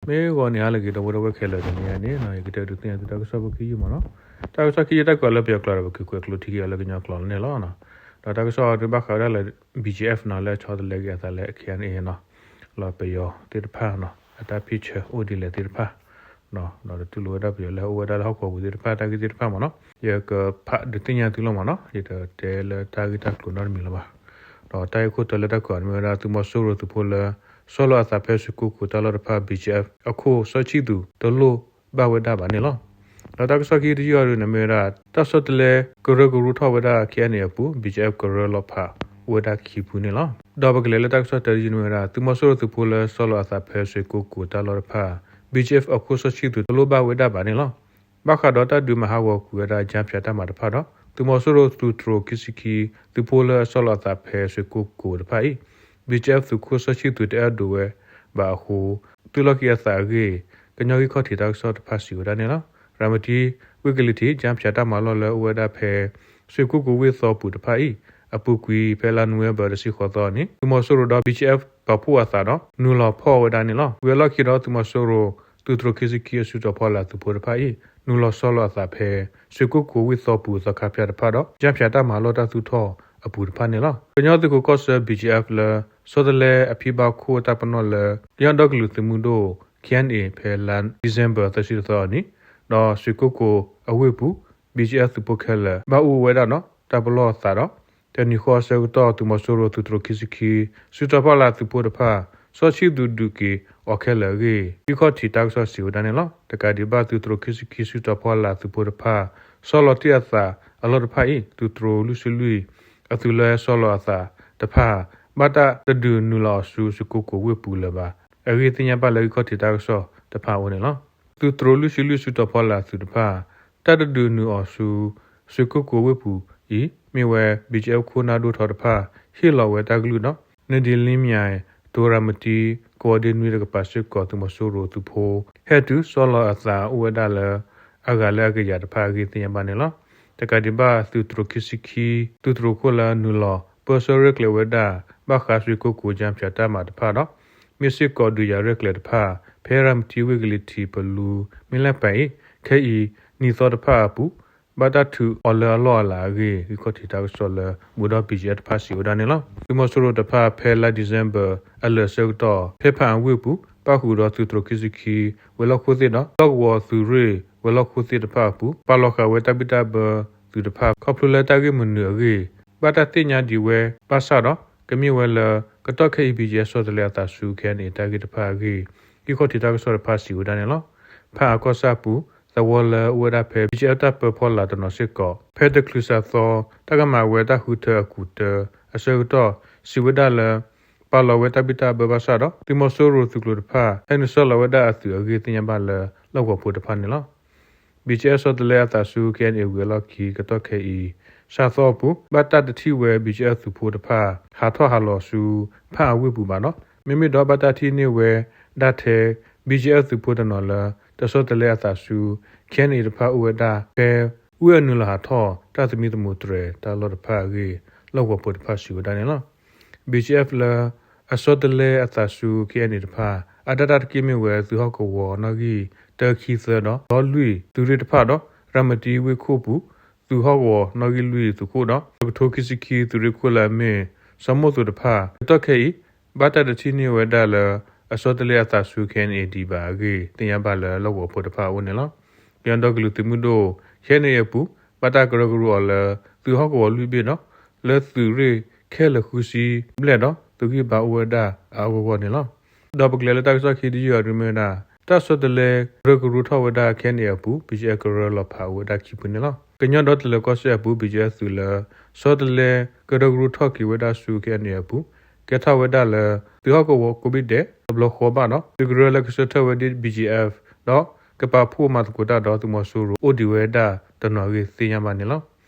မ့ၢ်ဂီၤန့ၣ် ဟါလၢအဂ့ၤ ဒီပုၢ်ဝဲၢ်ခဲလၢာ် တနံၤအံၤန့ၣ် ယကတဲဒုးသ့ၣ်ညါသုတၢ်ကစီၣ်ဖိခံယုၢ်မ့ၢ်နီၤ. တၢ်ကစီၣ်ခံယုၢ်တၢ်ကွဲးလၢပယီၤကျိာ်ဒီး ပက့ၤကွဲးကျိးထံက့ၤအီၤလၢကညီကျိာ်န့ၣ်လီၤ. ဒီးတၢ်ကစီၣ်အံၤဘၣ်ဃးဝဲဒၣ်လၢ ဘီၣ်ကၠံၣ်အ့ၣ် နီၤ လၢအဆီတလဲက့ၤအသးလၢ ခဲအံၤနီၤ လၢပယီၤသ့ၣ်တဖၣ်နီၤ အတၢ်ဖံးဆၢအိၣ်ဒ်လဲၣ်သ့ၣ်တဖၣ် ဒီးတူၢ်လိာ်ဝဲဒၣ်ပယီၤလၢအအိၣ်ဝဲဒၣ်လၢဟီၣ်ကဝီၤပူၤသ့ၣ်တဖၣ် တၢ်ဂ့ၢ်သ့ၣ်တဖၣ်မ့ၢ်နီၤ ယကဖးဒုးသ့ၣ်ညါသုလီၤမ့ၢ်နီၤ ယတတဲလၢတၢ်ဂ့ၢ်တၢ်ကျိၤနီတမံၤလၢၤဘၣ်. ဒီးတၢ်ဂ့ၢ်ခိၣ်တီလၢတၢ်ကွဲးန့ၣ်မ့ၢ်ဝဲဒၣ် သုးမီၤစိရိၤသုးဖိလၢ ဆီလီၤအသးဖဲရွှေကုက္ကိုတၢ်လီၢ်တဖၣ် ဘီၣ်ကၠံၣ်အ့ၣ် အခိၣ်စီဆှံၣ်သူးတလိၣ်ဘၣ်ဝဲဒၣ်ဘၣ်န့ၣ်လီၤ. ဒီးတၢ်ကစီၣ်ခံတယုၢ်အံၤဒုးန့ၣ်မ့ၢ်ဝဲဒၣ် တၢ်ဆီတလဲကရၢကရိထီၣ်ဝဲဒၣ် ခဲအံၤအပူၤ ဘီၣ်ကၠံၣ်အ့ၣ် ကရၢလီၤဖး အိၣ်ဝဲဒၣ်ခံဖုန့ၣ်လီၤ. ဒီးပကလဲၤလၢတၢ်ကစီၣ်တၢတယုၢ်န့ၣ်မ့ၢ်ဝဲဒၣ် သုးမီၤစိရိၤသုးဖိလၢဆီလီၤအသးဖဲရွှေကုက္ကိုတၢ်လီၢ်တဖၣ် ဘီၣ်ကၠံၣ်အ့ၣ် အခိၣ်စီဆှံၣ်သူးတလိၣ်ဘၣ်ဝဲဒၣ်ဘၣ်န့ၣ်လီၤ. ဘၣ်ဃးဒီးတၢ်ဒုးမၤဟးဂီၤကွံာ်ဝဲဒၣ် ကၠါဖၠးတၢ်မၤတဖၣ်ဒီး သုးမီၤစိရိၤသုးတြိၤခံဆံခံ သုးဖိလၢအဆီလီၤအသးဖဲရွှေကုက္ကိုတဖၣ်အံၤ ဘီၣ်ကၠံၣ်အ့ၣ် သုးခိၣ်စီဆှံၣ်သူးတအဲၣ်ဒိးဝဲဘၣ်အဃိ သုးလီၢ်ခံအသးအဂ့ၢ် ကညီဂံၢ်ခီၣ်ထံးတၢ်ကစီၣ်တဖၣ်စံးဝဲဒၣ်န့ၣ်လီၤ. ရၤမတံဝ့ၢ်ကလံၤထံး ကၠါဖၠးတၢ်မၤလီၢ်လၢအအိၣ်ဝဲဒၣ်ဖဲ ရွှေကုက္ကိုဝ့ၢ်သီပူၤတဖၣ်အံၤ အပူၤကွံာ်ဖဲလါနိၣ်ဝ့ဘၢၣ်တဆံဃိးသီန့ၣ် သုးမီၤစိရိၤဒီး ဘီၣ်ကၠံၣ်အ့ၣ် ပာ်ဖှိၣ်အသးဒီး နုာ်လီၤဖီၣ်ဝဲဒၣ်န့ၣ်လီၤ. ဝံၤအလီၢ်ခံဒီး သုးမီၤစိရိၤ သုးတြိၤခံဆံခံအစုတီၤဖီလာ်သုးဖိတဖၣ်အံၤ နုာ်လီၤဆီလီၤအသးဖဲ ရွှေကုက္ကိုဝ့ၢ်သီပူၤသီခါဖၠးတဖၣ်ဒီး ကၠါဖၠးတၢ်မၤလီၢ်တၢ်သူၣ်ထီၣ်အပူၤတဖၣ်န့ၣ်လီၤ. ကညီသုးခိးကီၢ်ဆၢ ဘီၣ်ကၠံၣ်အ့ၣ် လၢ ဆီတလဲအဖံဘၣ်ခိၣ်တၢ်ပနီၣ်လၢ ကညီဒီကလုာ်သုးမုၢ်ဒိၣ် ခဲအံၤ ဖဲလါ December သၢဆံတသီအနံၤ ဒီးရွှေကုက္ကိုအဝ့ၢ်ပူၤ ဘီၣ်ကၠံၣ်အ့ၣ် သုးဖိခဲလၢာ် ဘၣ်အိၣ်ဝဲဒၣ်ဒီး တၢ်ပလီၢ်အသးဒီး တနံၤဃီအဆၢကတီၢ် သုးမီၤစိရိၤသုးတြိၤခံဆံခံ စုတီၤဖီလာ်သုးဖိတဖၣ် စီဆှံၣ်သူးဒုးက့ၤအီၤခဲလၢာ်အဂ့ၢ် ဂံၢ်ခီၣ်ထံးတၢ်ကစီၣ်စံးဝဲဒၣ်န့ၣ်လီၤ. တကးဒံးဘၣ် သုးတြိၤခံဆံခံစုတီၤဖီလာ်သုးဖိတဖၣ် ဆီလီၤတ့ၢ်အသးအလီၢ်တဖၣ်အံၤ သုးတြိၤလွံၢ်ဆံလွံၢ် အသုးလၢဆီလီၤအသးတဖၣ် ဘၣ်တၢ်တဒုးနုာ်လီၤအီၤဆူ ရွှေကုက္ကိုဝ့ၢ်ပူၤလၢၤဘၣ်အဂ့ၢ် သ့ၣ်ညါဘၣ်လၢဂံၢ်ခီၣ်ထံးတၢ်ကစီၣ်တဖၣ်အအိၣ်န့ၣ်လီၤ. သုးတြိၤလွံၢ်ဆံလွံၢ်စုတီၤဖီလာ်သုးတဖၣ် တၢ်တဒုးနုာ်အီၤဆူ ရွှေကုက္ကိုဝ့ၢ်ပူၤအံၤ မ့ၢ်ဝဲ ဘီၣ်ကၠံၣ်အ့ၣ် ခိၣ်နၢ်ဒိၣ်ထီတဖၣ် ဟ့ၣ်လီၤဝဲတၢ်ကလုၢ်ဒီး နဒံလ့မၠဲၣ် တိၤရၤမတံ ကဝီၤဒ့နွံတကပၤစ့ၢ်ကီး သုးမီၤစိရိၤသုးဖိ ဟဲတုၤဆီလီၤအသးအိၣ်ဝဲဒၣ်လၢ အဂၤလၢအကယၤတဖၣ်အဂ့ၢ်သ့ၣ်ညါဘၣ်န့ၣ်လီၤ. တကးဒံးဘၣ် သုးတြိၤခံဆံခံ သုးတြိၤခိၣ်လၢနုာ်လီၤပၢဆှၢရဲၣ်ကျဲၤဝဲဒၣ် ဘၣ်ဃးရွှေကုက္ကို ကၠါဖၠးတၢ်မၤတဖၣ်ဒီး မ့ၢ်စ့ၢ်ကီးဒုးယၤရဲၣ်ကျဲၤတဖၣ် ဖဲရၤမတံဝ့ၢ်ကလံၤထံးပလူ မ့ၢ်လၢပၢ်အံၤ ခဲအံၤနံၤသီတဖၣ်အပူၤ ဘၣ်တၢ်ထုးအီၤလၢအလီၢ်အလၤအဂ့ၢ် ဂံၢ်ခီၣ်ထံးတၢ်ကစီၣ်လၢ ဘူးဒီး ဘီၣ်ကၠံၣ်အ့ၣ် တဖၣ်စံးဝဲဒၣ်န့ၣ်လီၤ. သုးမီၤစိရိၤတဖၣ်ဖဲလါ December အလၢာ်ဆၢကတီၢ် ဖဲဖၣ်အဝ့ၢ်ပူၤ ပၣ်ဃုာ်ဒီးသုးတြိၤခံဆံခံ ဝဲၤလီၢ်ခိၣ်သ့ၣ်ဒီး လီၢ်ကဝီၤသုးရ့ၣ်ဝဲၤလီၢ်ခိၣ်သ့ၣ်တဖၣ်အပူၤ ပာ်လီၤဃာ်ဝဲတၢ်ဘံၣ်တၢ်ဘၢသုးတဖၣ် ခီဖျိလၢတၢ်ဂ့ၢ်မနုၤအဂ့ၢ် ဘၣ်တၢ်သ့ၣ်ညါဒံးဝဲဘၣ်ဆၣ်ဒီး ကမ့ၢ်ဝဲလၢ ကတီၢ်ခဲအံၤ ဘီၣ်ကၠံၣ်အ့ၣ် ဆီတလဲအသးဆူ ခဲအံၤ တၢ်ဂ့ၢ်တဖၣ်အဂ့ၢ် ဂံၢ်ခီၣ်ထံးတၢ်ကစီၣ်တဖၣ်စံးဝဲဒၣ်န့ၣ်လီၤ. ဖၣ်အကီၢ်ဆၣ်ပူၤ သဝီလၢအအိၣ်ဝဲဒၣ်ဖဲ ဘီၣ်ကၠံၣ်အ့ၣ် တၢ်ပၢဖီလာ်တနီၤစ့ၢ်ကီး ဖဲတချုးစးသီ တၢ်ကမၤဝဲတၢ်ဃုထၢအကူာ်တၢအဆၢကတီၢ် စံးဝဲဒၣ်လၢ ပာ်လီၤဝဲတၢ်ဘံၣ်တၢ်ဘၢဘၣ်ဆၣ်ဒီး သုးမီၤစိရိၤသုးကျိၤတဖၣ် ဟဲနုာ်ဆှၢလီၤဝဲဒၣ်အသုးအဂ့ၢ်သ့ၣ်ညါဘၣ်လၢလီၢ်ကဝီၤဖိတဖၣ်န့ၣ်လီၤ. ဘီၣ်ကၠံၣ်အ့ၣ် ဆီတလဲအသးဆူ ခဲအံၤ ဝံၤအလီၢ်ခံကတီၢ်ခဲအံၤ စးသီအပူၤ ဘၣ်တၢ်တထံၣ်ဝဲ ဘီၣ်ကၠံၣ်အ့ၣ် သုးဖိတဖၣ် ဟးထီၣ်ဟးလီၤဆူ ဖၣ်အဝ့ၢ်ပူၤဘၣ်ဒီး မ့မ့ၢ်ဒီးဘၣ်တၢ်ထံၣ်န့ၢ်ဝဲဒၣ်ထဲ ဘီၣ်ကၠံၣ်အ့ၣ် သုးဖိတနီၤလၢ တၢ်ဆီတလဲအသးဆူ ခဲအံၤ တဖၣ်အိၣ်ဝဲဒၣ် ဖဲဝ့ၢ်အနုာ်လီၤဟးထီၣ် တၢ်သမံသမိးတြဲၤတၢ်လီၢ်တဖၣ်အဂ့ၢ် လီၢ်ကဝီၤဖိတဖၣ်စံးဝဲဒၣ်န့ၣ်လီၤ. ဘီၣ်ကၠံၣ်အ့ၣ် လၢ အဆီတလဲအသးဆူ ခဲအံၤ တဖၣ် အတၢ်တၢ်တက့ၢ်မ့ၢ်ဝဲ သုးဟီၣ်ကဝီၤနီၣ်ဂံၢ်တၢ ခံ သၢဒီး ဒီလွံၢ် သုးရ့ၣ်တဖၣ်ဒီး ရၤမတံဝ့ၢ်ခိၣ်ပူၤ သုးဟီၣ်ကဝီၤနီၣ်ဂံၢ်လွံၢ်သုးခိၣ်ဒီး တကထိခံဆံခံ သုးရ့ၣ်ခိၣ်လၢအမ့ၢ် စီၤမိၣ်သိးတဖၣ် ကတီၢ်ခဲအံၤ ဘၣ်တၢ်တထံၣ်န့ၢ်ဝဲဒၣ်လၢ အဆီတလဲအသးဆူ ခဲအံၤ ဒံးဘၣ်အဂ့ၢ် သ့ၣ်ညါဘၣ်လၢလီၢ်ကဝီၤဖိတဖၣ်အအိၣ်န့ၣ်လီၤ. ကညီဒီကလုာ်သုးမုၢ်ဒိၣ် ခဲအံၤ အပူၤ ဘၣ်တၢ်ကရၢကရိအီၤလၢ သုးဟီၣ်ကဝီၤလွံၢ်ဘ့ၣ်ဒီး လၢသုးရ့ၣ်ခဲလၢာ်ဃုဆံဘျဲၣ်ဒီး သုးဂံၢ်ဘါအိၣ်ဝဲဒၣ်အါအါဂီၢ်ဂီၢ်န့ၣ်လီၤ. ဒီးပကလဲၤလၢတၢ်ကစီၣ်ခံတယုၢ်အံၤဒုးမ့ၢ်ဝဲဒၣ် တၢ်ဆီတလဲကရၢကရိထီၣ်ဝဲဒၣ် ခဲအံၤ အပူၤ ဘီၣ်ကၠံၣ်အ့ၣ် ကရၢလီၤဖးအိၣ်ဝဲဒၣ်ခံဖုန့ၣ်လီၤ. ကညီဒီတလၢၤကီၢ်စဲၣ်အပူၤ ဘီၣ်ကၠံၣ်အ့ၣ် သုးလၢ ဆီတလဲကရၢကရိထီၣ်က့ၤဝဲဒၣ်ဆူ ခဲအံၤ အပူၤ ကဲထီၣ်ဝဲဒၣ်လၢ သုးဟီၣ်ကဝီၤကိးဘ့ၣ်ဒဲး တဘျီဃီဘၣ်ဒီး သုးကရၢလၢကဆၢထၢၣ်ဝဲဒၣ် ဘီၣ်ကၠံၣ်အ့ၣ် ဒီး ကပာ်ဖှိၣ်မၤသကိးတၢ်ဒီးသုးမီၤစိရိၤအိၣ်ဒံးဝဲဒၣ်တနီၤအဂ့ၢ်သ့ၣ်ညါဘၣ်န့ၣ်လီၤ.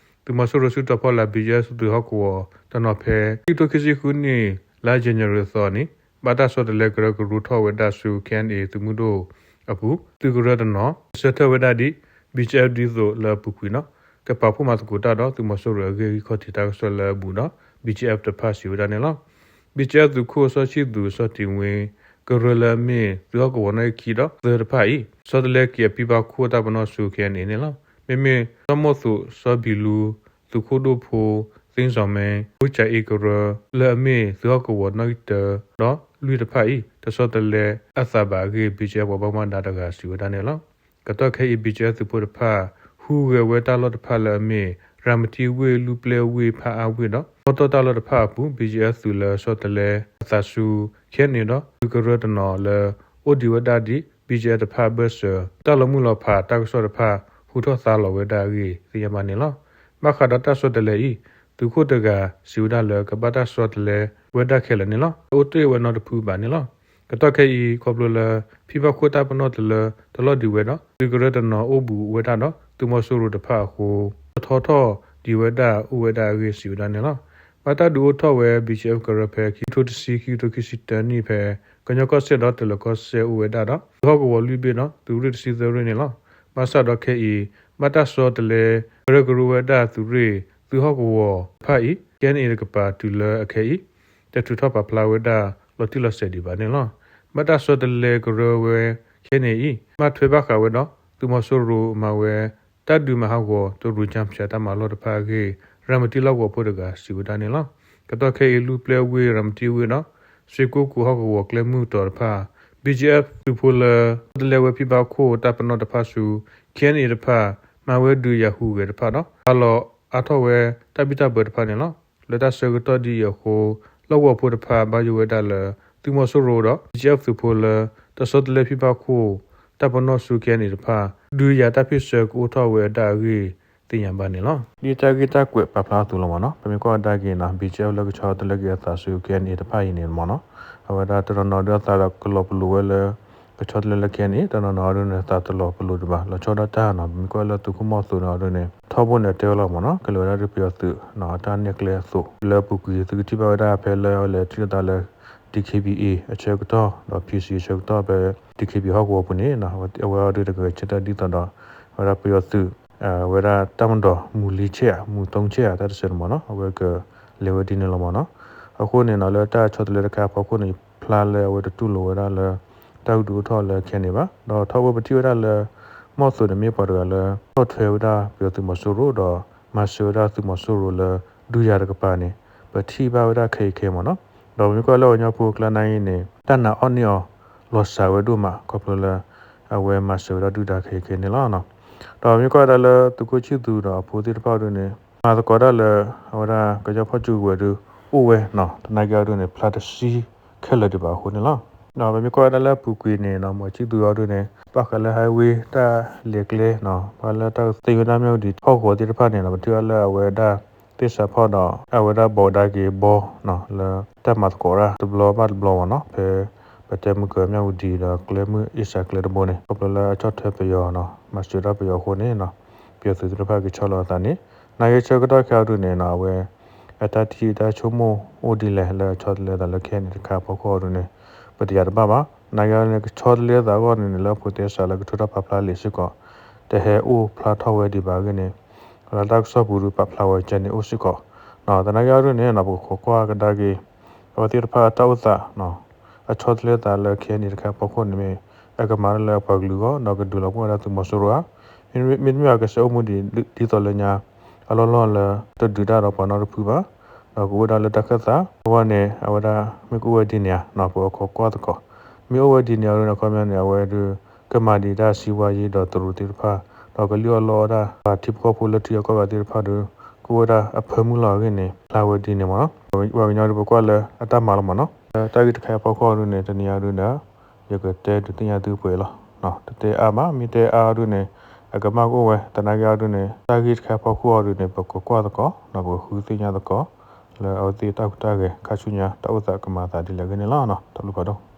သုးမီၤစိရိၤစုတီၤဖီလာ် ဘီၣ်ကၠံၣ်အ့ၣ် သုးဟီၣ်ကဝီၤတနီၤဖဲ ခံကထိခံဆံဃုနံၣ် လါယနူၤအါရံၤသီန့ၣ် ဘၣ်တၢ်ဆီတလဲကရၢကရိထီၣ်ဝဲဒၣ်ဆူ ခဲအံၤ သုးမုၢ်ဒိၣ်အပူၤ သုးကရၢတနီၤ ကဆၢထၢၣ်ဝဲဒၣ်ဒ် ဘီၣ်ကၠံၣ်အ့ၣ် ဒ်သိးလၢအပူၤကွံာ်ဒီး ကပာ်ဖှိၣ်မၤသကိးတၢ်ဒီးသုးမီၤစိရိၤအဂ့ၢ် ဂံၢ်ခီၣ်ထံးတၢ်ကစီၣ်လၢအဘူးဒီး ဘီၣ်ကၠံၣ်အ့ၣ် တဖၣ်စံးဝဲဒၣ်န့ၣ်လီၤ. ဘီၣ်ကၠံၣ်အ့ၣ် သုးခိၣ်စီဆှံၣ်သူး စီၤတ့ၣ်ဝ့ ကရၢလၢအမ့ၢ်သုးဟီၣ်ကဝီၤနီၣ်ဂံၢ်ခံဒီးသၢတဖၣ်အံၤ ဆီတလဲက့ၤအဖံဘၣ်ခိၣ်တၢ်ပနီၣ်ဆူ K N A န့ၣ်လီၤ. မ့မ့ၢ်စီၤမိၣ်သိး စီၤဘံၣ်လူ သုးခိၣ်ဒိၣ်ဖိ သ့ၣ်စီၤမဲ ဝ့ၢ်ကၠၤအ့ကရၢ လၢအမ့ၢ်သုးဟီၣ်ကဝီၤနီၣ်ဂံၢ်တၢဒီးလွံၢ်တဖၣ်အံၤ တဆီတလဲအသးဘၣ်အဂ့ၢ် B G F ပှၤဘၣ်မူဘၣ်ဒါတဂၤစံးဝဲဒၣ်န့ၣ်လီၤ. ကတီၢ်ခဲအံၤ B G F သုးဖိတဖၣ် ဟူးဂဲၤဝဲတၢ်လီၢ်တဖၣ်လၢအမ့ၢ် ရၤမတံဝ့ၢ် လူၢ်ပျဲၢ်ဝ့ၢ် ဖၣ်အါဝ့ၢ်ဒီး ခီတီၢ်တၢ်လီၢ်တဖၣ်အပူၤ B G F သုးလၢဆီတလဲအသးဆူ K N A ဒီးသုးကရၢတနီၤလၢ အိၣ်ဒံးဝဲဒၣ်ဒ် B G F တဖၣ်အဘၢၣ်စၢၤ တၢ်လီၤမုၢ်လီၤဖးတၢ်ကစီၣ်တဖၣ် ဟူထီၣ်သါလီၤဝဲဒၣ်အဂ့ၢ် သ့ၣ်ညါဘၣ်န့ၣ်လီၤ. ဘၣ်ဃးဒီးတၢ်ဆီတလဲအံၤ သုးခိၣ်တဂၤစံးဝဲဒၣ်လၢ ကဘၣ်တၢ်ဆီတလဲဝဲဒၣ်ခဲလၢာ်န့ၣ်လီၤ. တအိၣ်တ့ၢ်ဝဲနီတဖုဘၣ်န့ၣ်လီၤ. ကတီၢ်ခဲအံၤ ခီဖျိလၢ ဖံဘၣ်ခိၣ်တၢ်ပနီၣ်တလၢတလီၢ်ဒံးဝဲဒီး သုးကရၢတနီၤအိၣ်ဘူးဝဲဒၣ်ဒီး သုးမီၤစိရိၤတဖၣ်အဃိ တထီထီၣ်ဒံးဝဲဒၣ်အိၣ်ဝဲဒၣ်အဂ့ၢ်စံးဝဲဒၣ်န့ၣ်လီၤ. ဘၣ်တၢ်ဒုးအိၣ်ထီၣ်ဝဲ B G F ကရၢဖဲ ခံကထိတဆံ ခံကထိခံဆံတၢနံၣ်ဖဲ ကညီကီၢ်စဲၣ်ဒီးတလၢၤကီၢ်စဲၣ်အိၣ်ဝဲဒၣ်ဒီး သုးဟီၣ်ကဝီၤလွံၢ်ဘ့ၣ်ဒီး သုးရ့ၣ်တဆံသၢရ့ၣ်န့ၣ်လီၤ. ဘၣ်ဆၣ်ဒီးခဲအံၤ ဘၣ်တၢ်ဆီတလဲ ကရၢကရိဝဲဒၣ်သုးရ့ၣ် သုးဟီၣ်ကဝီၤတဖၣ်အံၤ K N A တကပၤတုၤလၢအခဲအံၤ တထုးထီၣ်ပာ်ဖျါဝဲဒၣ်လီၤတံၢ်လီၤဆဲးဒံးဘၣ်န့ၣ်လီၤ. ဘၣ်တၢ်ဆီတလဲကရၢဝဲ K N A အံၤ ဘၣ်ထွဲဘၣ်ဃးဝဲဒီး သုးမီၤစိရိၤမၤဝဲ တၢ်ဒုးမၤဟးဂီၤတရူးကၠၢ်ဖၠးတၢ်မၤလီၢ်တဖၣ်အဂ့ၢ် ရၤမတံလီၢ်ကဝီၤဖိတဂၤစံးဝဲဒၣ်န့ၣ်လီၤ. ကတီၢ်ခဲအံၤ လူၢ်ပျဲၢ်ဝ့ၢ် ရၤမတံဝ့ၢ်ဒီး စ့ၢ်ကိၣ်ကူၣ်ဟီၣ်ကဝီၤကျဲမုၢ်တီၤတဖၣ် B G F သုးဖိလၢ တလဲဝဲဖံဘၣ်ခိၣ်တၢ်ပနီၣ်တဖၣ်ဆူ K N A တဖၣ် မၤဝဲဒုးယၤဟူးဂဲၤတဖၣ်ဒီး ဟးလီၤအါထီၣ်ဝဲတၢ်ဘံၣ်တၢ်ဘၢတဖၣ်န့ၣ်လီၤ. လၢတၢ်ဆၢကတီၢ်ဒ်အံၤအဃိ လီၢ်ကဝီၤဖိတဖၣ်ဘၣ်ယိၣ်ဝဲဒၣ်လၢ သုးမီၤစိရိၤဒီး B G F သုးဖိလၢ တဆီတလဲဖံဘၣ်ခိၣ်တၢ်ပနီၣ်ဆူ K N A တဖၣ် ဒုးယၤတၢ်ဖ့ၣ်ဆၢကအိၣ်ထီၣ်ဝဲဒၣ်အဂ့ၢ် သ့ၣ်ညါဘၣ်န့ၣ်လီၤ. ဒ်တၢ်ဂ့ၢ်တၢ်ကွဲးပာ်ဖျါအသိးလီၤမ့ၢ်နီၤ, ပမ့ၢ်ကွၢ်ကဒါက့ၤနီၤ B G F လၢကဆီတလဲက့ၤအသးဆူ K N A တဖၣ်အံၤန့ၣ်မ့ၢ်နီၤ, အဝဲဒၣ်တနီၤနီၤဒုးအသးဒီးကလီၤပလိာ်ဝဲလၢ ကဆီတလဲလၢ K N A, တနီၤနီၤအီၤဒုးန့ၣ် သးတလီၤပလိာ်ဒံးဘၣ်. လီၤဆီဒၣ်တၢ်နီၤ, ပမ့ၢ်ကွၢ်လၢသုးခိၣ်မီၢ်သိးန့ၣ်အီၤဒုးန့ၣ် ထီဘိန့ၣ်တဲဝဲလီၤမ့ၢ်နီၤ, ကလဲၤဝဲဒၣ်ဒုးပယီၤသုးနီၤ အတၢ်နဲၣ်ကျဲအသိး လၢအပူၤကွံာ် သုကထံၣ်ဘၣ်ဝဲဒၣ်ဖဲလၢအလဲၤထံၣ်လိာ်သးလၢ D K B A အဆၢကတီၢ် ဒီး P C အဆၢကတီၢ်ဖဲ D K B A ဟီၣ်ကဝီၤပူၤန့ၣ်နီၤ, အဝဲအီၤဒုးတဂဲၤဆၢထၢၣ်ဒ်သိးဒီး အဝဲဒၣ်ပယီၤသုး အဝဲဒၣ်တၢ်မၤဒီးမူၤလံဆဲးဧါ မူၤသိဆဲးဧါ တၢ်တဆၢန့ၣ်မ့ၢ်နီၤ, အဝဲကလဲၤဝဲဒ်န့ၣ်လီၤမ့ၢ်နီၤ. အဃိန့ၣ်နီၤ လၢတၢ်ဆီတလဲတခါအဖီခိၣ်န့ၣ် ဖျါလၢအဝဲတတူၢ်လိာ်ဝဲဒၣ်လၢ တၢ်ကဒုးအိၣ်ထီၣ်လၢ K N A ဘၣ်. ဒီးထီဘိပထံၣ်ဝဲဒၣ်လၢ မီၢ်သိးန့ၣ်မ့ၢ်ပှၤတဂၤလၢ ဆီၣ်ထွဲဝဲဒၣ်ပယီၤသုးမီၤစိရိၤဒီး မၤစၢၤဝဲဒၣ်သုးမီၤစိရိၤလၢ ဒုးယၤတကပၤန့ၣ် ပထံၣ်ဘၣ်ဝဲဒၣ်ခဲအံၤခဲအံၤမ့ၢ်နီၤ. ဒီးပမ့ၢ်ကွၢ်လၢပှၤကညီဖိအကျါနာ်က့န့ၣ် တၢ်နာ်အီၣ်န့ၢ်အီၤ လီၤစှၤဝဲဒိၣ်မး ခီဖျိလၢ အဝဲမၤစၢၤဝဲဒၣ်ဒုၣ်ဒါခဲအံၤခဲအံၤန့ၣ်လီၤ. ဒီးပမ့ၢ်ကွၢ်ဝဲဒၣ်လၢသုးခိၣ်ဆံၣ်သူးဒီးအဖိသ့ၣ်တဖၣ်အီၤဒုးန့ၣ် မၤသကိးတၢ်လၢ အဝဲဒၣ်ကညီဖီၣ်စုကဝဲၤဒုးအိၣ်ဝဲနီၤ, သနာ်က့အီၤဒုးန့ၣ် ဖျါတဆံခဲလၢာ်ဒံးဘၣ်အဃိန့ၣ်လီၤ. ဒီးပမ့ၢ်ကွၢ်ဝဲဒၣ်လၢအပူၤကွံာ်န့ၣ်နီၤ မီၤဆံၣ်သူးအီၤဒုးန့ၣ် ဘၣ်ဃးလၢ highway တၢ်လဲၤကျဲနီၤ ဘၣ်ဃးလၢတၢ်ကသ့ၣ်ညါဝဲဒၣ်မၠၣ်ဝတံၤဟီၣ်ကဝီၤသ့ၣ်တဖၣ်န့ၣ်နီၤ ပထံၣ်ဘၣ်လၢအဝဲဒၣ် သ့ၣ်စးဖီၣ်ဒီး အဝဲဒၣ်ဘိးကဒါက့ၤဘီနီၤ လၢတၢ်မၤသကိးတၢ်တဘျီဘၣ်တဘျီမ့ၢ်နီၤ ဖဲ ပတဲမုၢ်ကၢၤမၠၣ်ဝတံၤဒီးကျဲမုၢ်အ့ၣ်စးကျဲတဘိန့ၣ် ခီဖျိလၢအဆီၣ်ထွဲပယီၤနီၤ မၤစၢၤတၢ်ပယီၤအဃိန့ၣ်နီၤ ပယီၤသုးသ့ၣ်တဖၣ်က့ၤဆီလီၤအသးန့ၣ် နာ်က့ဆၢကတီၢ်ခဲအံၤဒုးန့ၣ်နီၤ အဝဲ အတၢ်ထံၣ်တၢ်ဆိကမိၣ်အိၣ်ဒ်လဲၣ်လၢအဆီတလဲသးလၢ K N A တခါအဖီခိၣ်အီၤဒုးန့ၣ် ပတယာ်တဘၣ်ဘၣ်. နာ်က့န့ၣ် ကဆီတလဲသးအဂီၢ်န့ၣ်န့ၣ် လၢအဖိသ့ၣ်စးလၢကထုးထီၣ်ပာ်ဖျါလံာ်စ့ၢ်ကီး တဟဲအိၣ်ဖျါထီၣ်ဝဲဒံးဘၣ်အဂ့ၢ်န့ၣ် လၢတၢ်ကစီၣ်ပူၤဒုးပာ်ဖျါဝဲကဲန့ၣ်အိၣ်စ့ၢ်ကီး သနာ်က့အီၤဒုးန့ၣ်နီၤ ပကခိးကွၢ်ကဒါက့ၤ အဝဲသ့ၣ်တဖၣ်အတၢ်အိၣ်သး အဆီတလဲသးလၢ K N A တခါအဖီခိၣ်န့ၣ်မ့ၢ် အကမၤတၢ်လၢအပှၤကလုာ်အဂီၢ် ဒီးကဒုးလီၤပှီၢ်ဝဲဒၣ်သုးမီၤစိရိၤဧါ. မ့တမ့ၢ်အကဆဲးအိၣ်မူဒံးဒ်သိးလၢညါ အလီၢ်လီၢ်လၢတဒုးတၢ်ဒီးပှၤနီတဖုဘၣ် ဒီးကအိၣ်ဝဲဒၣ်လၢတၢ်ခၢၣ်သး အဂီၢ်န့ၣ် အဝဲဒၣ်မ့ၢ်ကအိၣ်ဝဲဒ်န့ၣ်ဧါ ပကခိးကွၢ်သကိး မ့ၢ်အိၣ်ဝဲဒ်န့ၣ်အီၤဒုးန့ၣ် အခီပညီန့ၣ် အဝဲဒုး ကမၤဒံးတၢ်စံးဝါယံၤဒီးတရူးသ့ၣ်တဖၣ် ဒီးကလံၣ်အီၣ်လီအီၣ်ဒၣ် ပှၤထံဖိကီၢ်ဖိလၢထံဂၤကီၢ်ဂၤသ့ၣ်တဖၣ်ဒုး ကအိၣ်ဝဲဒၣ်အဖၢမုၢ်လီၤအဂ့ၢ်န့ၣ် ဖျါဝဲဒ်န့ၣ်မ့ၢ်နီၤ. ပှၤကညီဒုးပကွၢ်လၢအတၢ်မၤလီၤမ့ၢ်နီၤ. လၢတၢ်ဂ့ၢ်တခါအံၤအဖီခိၣ်ဒုးန့ၣ် တနံၤအံၤဒုးဒီး ယကတဲဒုးသ့ၣ်ညါသုပှဲၤလီၤ. တတဲအါမး မ့ၢ်တဲအါအီၤဒုးန့ၣ် အကမၣ်ကအိၣ်ဝဲ သနာ်က့အီၤဒုးန့ၣ် တၢ်ဂ့ၢ်တခါအံၤအဖီခိၣ်အီၤဒုးန့ၣ် ပကကွၢ်သကိး ဒီးပကဃုသ့ၣ်ညါသကိး လၢအဝဲသ့ၣ်တၢ်ဟူးတၢ်ဂဲၤ ခါဆူညါ တၢ်အိၣ်သးကမၤအသးဒ်လဲၣ်အဂ့ၢ်န့ၣ်လီၤ. တၢ်ဘျုးဖးဒိၣ်.